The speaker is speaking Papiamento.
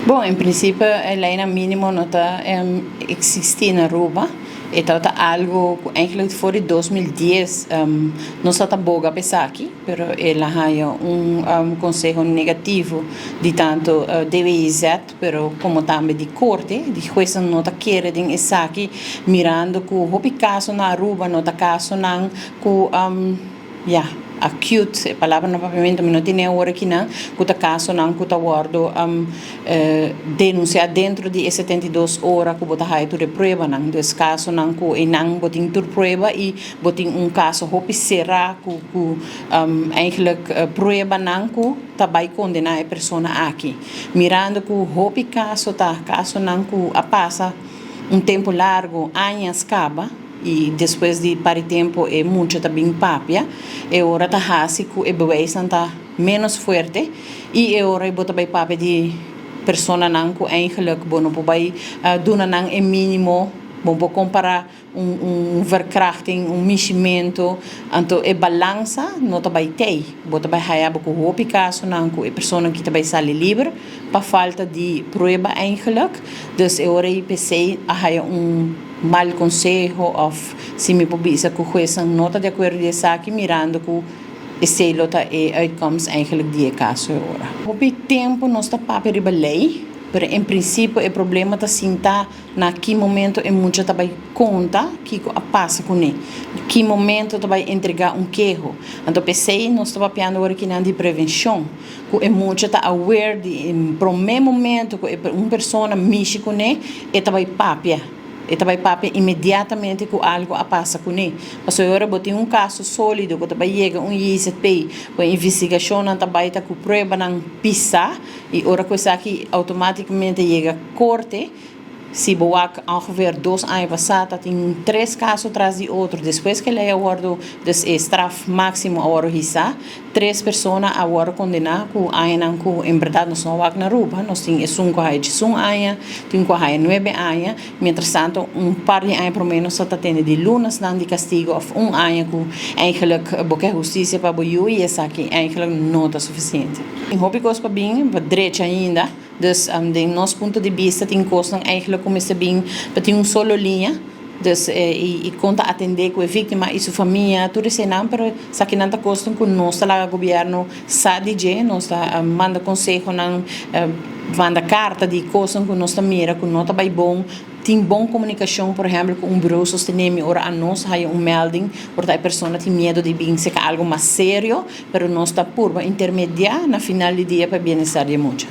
Bon, en principio e leynan minimo no ta existi na Aruba. E ta algo cu eigenlijk for di 2010 nos ta boga pa esaki, pero el a haya un conseho negativo di tanto DWIZ, pero como tambe di corte, di hues no ta kere den esaki, mirando cu hopi caso na Aruba no ta casonan cu ja, acute, e palabra na papiamento mi no tin awor aki nan, cu ta casonan cu ta wordo denuncia dentro di 72 ora cu bo ta haya tur e pruebanan. Dus casonan cu nan bo tin tur prueba y bo tin un caso hopi cera cu eigenlijk pruebanan cu ta bay condena e persona aki. Mirando cu hopi caso ta casonan cu a pasa un tempo largo, aña caba, y despues di par di tempo e mucha ta bin papia, e ora ta hasi cu e bewijs ta menos fuerte y e ora bo ta bay papia di personanan cu eigenlijk bo no por bay duna nan e minimo, bo por compara un verkrachting, un mishimento, anto e balansa no ta bay tey. Bo ta bay haya bo cu hopi casonan cu e persona cu ta bay sali liber pa falta di prueba eigenlijk. Dus e ora IPC a haya un mal conseho of si mi por bisa cu hues no ta di acuerdo di esaki, mirando cu esey lo ta e uitkomst eigenlijk di e caso ora. Hopi tempo nos ta papia riba ley, pero en principio e problema ta sinta na ki momento e mucha ta bay conta kico a pasa cune. Ki momento ta bay entrega un keho. Anto p'esey nos ta papiando awor aki di prevencion. Cu e mucha ta aware di e prome momento cu un persona mishi cune, e ta bay papia. E ta bay papia inmediatamente cu algo a pasa cune. Paso ora bo tin un caso solido cu ta bay yega un JZP, cu investigacion ta bay ta cu pruebanan pisa y ora cu esaki automaticamente yega corte, si bo wak ongeveer 2 aña pasa, tin tres caso tras di otro. Despues cu ley a wordo, dus e straf maximo a wordo hisa, tres persona a wordo condena cu aña cu en berdad nos no wak na Aruba. Nos tin esun cu haya 11 aña, tin cu haya 9 aña, mientras tanto un par di aña por menos ta tene di lunanan di castigo of un aña cu eigenlijk bo kier husticia pa bo yiu y esaki eigenlijk no ta suficiente. Tin hopi cos pa bin, pa drecha ainda. Dus di nos punto di bista tin cosnan eigenlijk cuminsa bin pa tin un solo linea. Dus y con ta atende cu e victima y su famia, tur esey, pero esakinan ta cosnan cu nos ta laga gobierno sa di dje, nos ta manda consehonan, manda carta di cosnan cu nos ta mira cu no ta bay bon. Tin bon comunicacion, por ehempel, cu un bureau Sostenemi ora anos haya un melding, ora e persona tin miedo di bin serca algo mas serio, pero nos ta purba intermedia na final di dia pa bienestar di mucha.